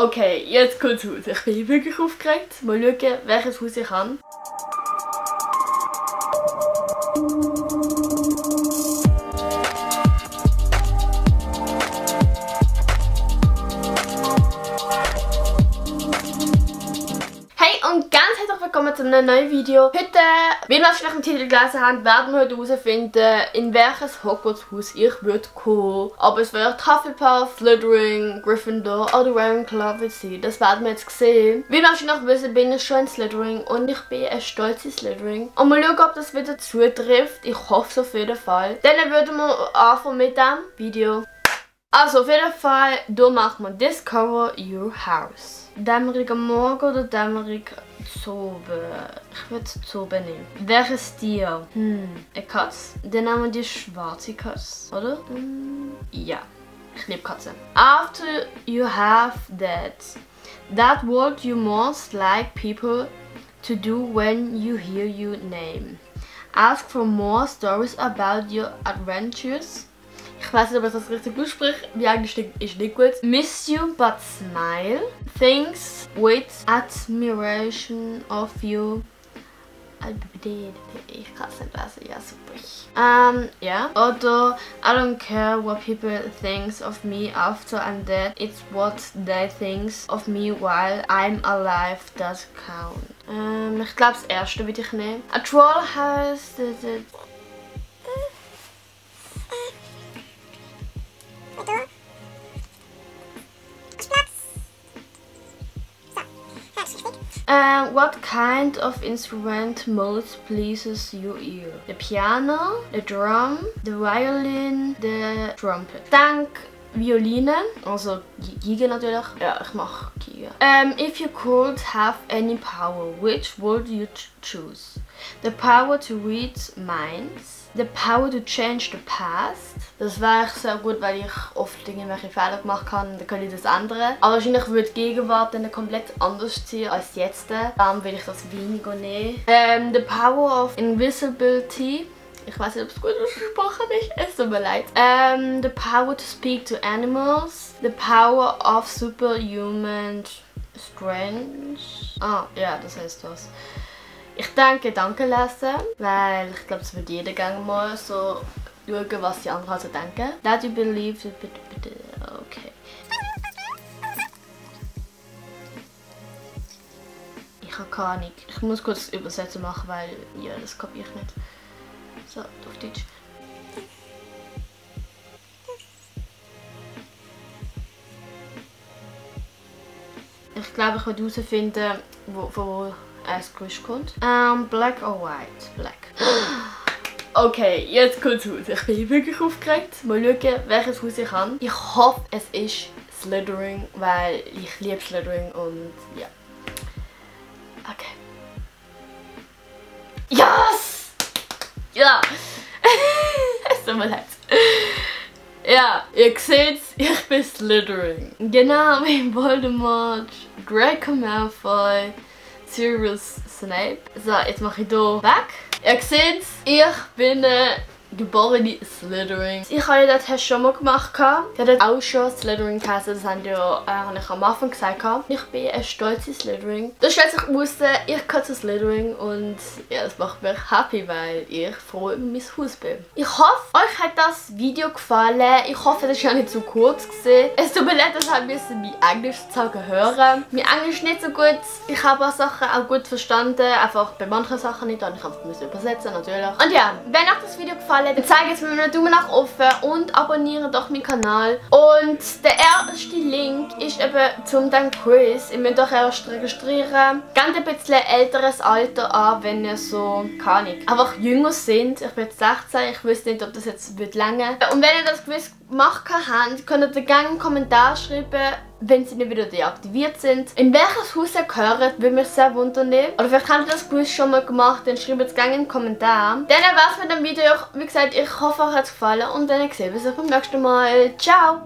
Okay, jetzt kommt's Haus. Ich bin wirklich aufgeregt. Mal schauen, welches Haus ich habe. Hey und ganz herzlich willkommen zu einem neuen Video. Heute, wie ihr vielleicht im Titel gelesen habt, werden wir heute herausfinden, in welches Hogwarts-Haus ich würde kommen. Aber es wird Hufflepuff, Slytherin, Gryffindor oder Ravenclaw sein. Das werden wir jetzt sehen. Wie ihr wahrscheinlich wissen, bin ich schon ein Slytherin und ich bin ein stolzer Slytherin. Und mal schauen, ob das wieder zutrifft. Ich hoffe es auf jeden Fall. Dann würden wir anfangen mit dem Video. Also auf jeden Fall, hier macht man Discover Your House. Dämmerig am Morgen oder dämmerig zu oben? Ich würde es zu oben nehmen. Welches Stil? Eine Katze. Dann nehmen wir die schwarze Katze, oder? Ja, ich liebe Katzen. After you have that what you most like people to do when you hear your name. Ask for more stories about your adventures. Ich weiß nicht, ob ich das richtig ausspreche. Wie eigentlich ist nicht gut. Miss you but smile. Thinks with admiration of you. Ich kann es nicht lesen. Ja, super. Ja. Oder I don't care what people think of me after I'm dead. It's what they think of me while I'm alive that count. Ich glaube, das erste würde ich nehmen. A troll has what kind of instrument most pleases your ear? The piano, the drum, the violin, the trumpet. Dank Violine, also Geige natürlich. Ja, ich mache Geige. If you could have any power, which would you choose? The power to read minds. The power to change the past. Das wäre sehr gut, weil ich oft irgendwelche Fehler gemacht habe und dann kann ich das ändern. Aber wahrscheinlich würde die Gegenwart dann komplett anders sein als jetzt. Darum will ich das weniger nehmen. The power of invisibility. Ich weiß nicht, ob es gut ausgesprochen ist. Es tut mir leid. The power to speak to animals. The power of superhuman strength. Ah, ja, das heißt was. Ich denke Gedanken lesen, weil ich glaube, es wird jeder gerne mal so schauen, was die anderen also denken. That you believe, okay. Ich habe keine Ahnung. Ich muss kurz Übersetzung machen, weil ja, das kapiere ich nicht. So, auf Deutsch. Ich glaube, ich werde herausfinden, wo es kommt. Black or white? Black. Okay, jetzt kommt's Haus. Ich bin wirklich aufgeregt. Mal schauen, welches Haus ich habe. Ich hoffe, es ist Slytherin, weil ich liebe Slytherin und ja. Okay. Yes! Ja! Es tut mir leid. Ja, ihr seht's, ich bin Slytherin. Genau, wie Voldemort, Draco Malfoy, Sirius Snape. So, jetzt mache ich hier weg. Ihr seht, ich bin geborene Slytherin. Ich habe ja den Test schon mal gemacht. Ich habe auch schon Slytherin geheißen, das habe ich am Anfang gesagt. Ich bin eine stolze Slytherin. Das stellt sich heraus, ich gehöre zu Slytherin und ja, das macht mich happy, weil ich froh über mein Haus bin. Ich hoffe, euch hat das Video gefallen. Ich hoffe, das war nicht zu kurz gewesen. Es tut mir leid, dass ich ein bisschen mein Englisch zu hören. Mein Englisch ist nicht so gut. Ich habe ein paar Sachen auch gut verstanden. Einfach bei manchen Sachen nicht. Und ich musste einfach übersetzen, natürlich. Und ja, wenn euch das Video gefallen hat, dann zeigt jetzt mir einen Daumen nach oben und abonniert doch meinen Kanal. Und der erste Link ist eben zum Quiz. Ihr müsst euch erst registrieren. Gebt ein bisschen älteres Alter an, wenn ihr so, keine Ahnung, einfach jünger sind. Ich bin jetzt 16, ich wüsste nicht, ob das jetzt wird länger. Und wenn ihr das Quiz gemacht habt, könnt ihr gerne einen Kommentar schreiben, wenn sie nicht wieder deaktiviert sind. In welches Haus ihr gehört, würde mich sehr wundern. Oder vielleicht habt ihr das Quiz schon mal gemacht, dann schreibt es gerne in den Kommentar. Dann war's mit dem Video. Wie gesagt, ich hoffe, euch hat es gefallen und dann sehen wir uns beim nächsten Mal. Ciao!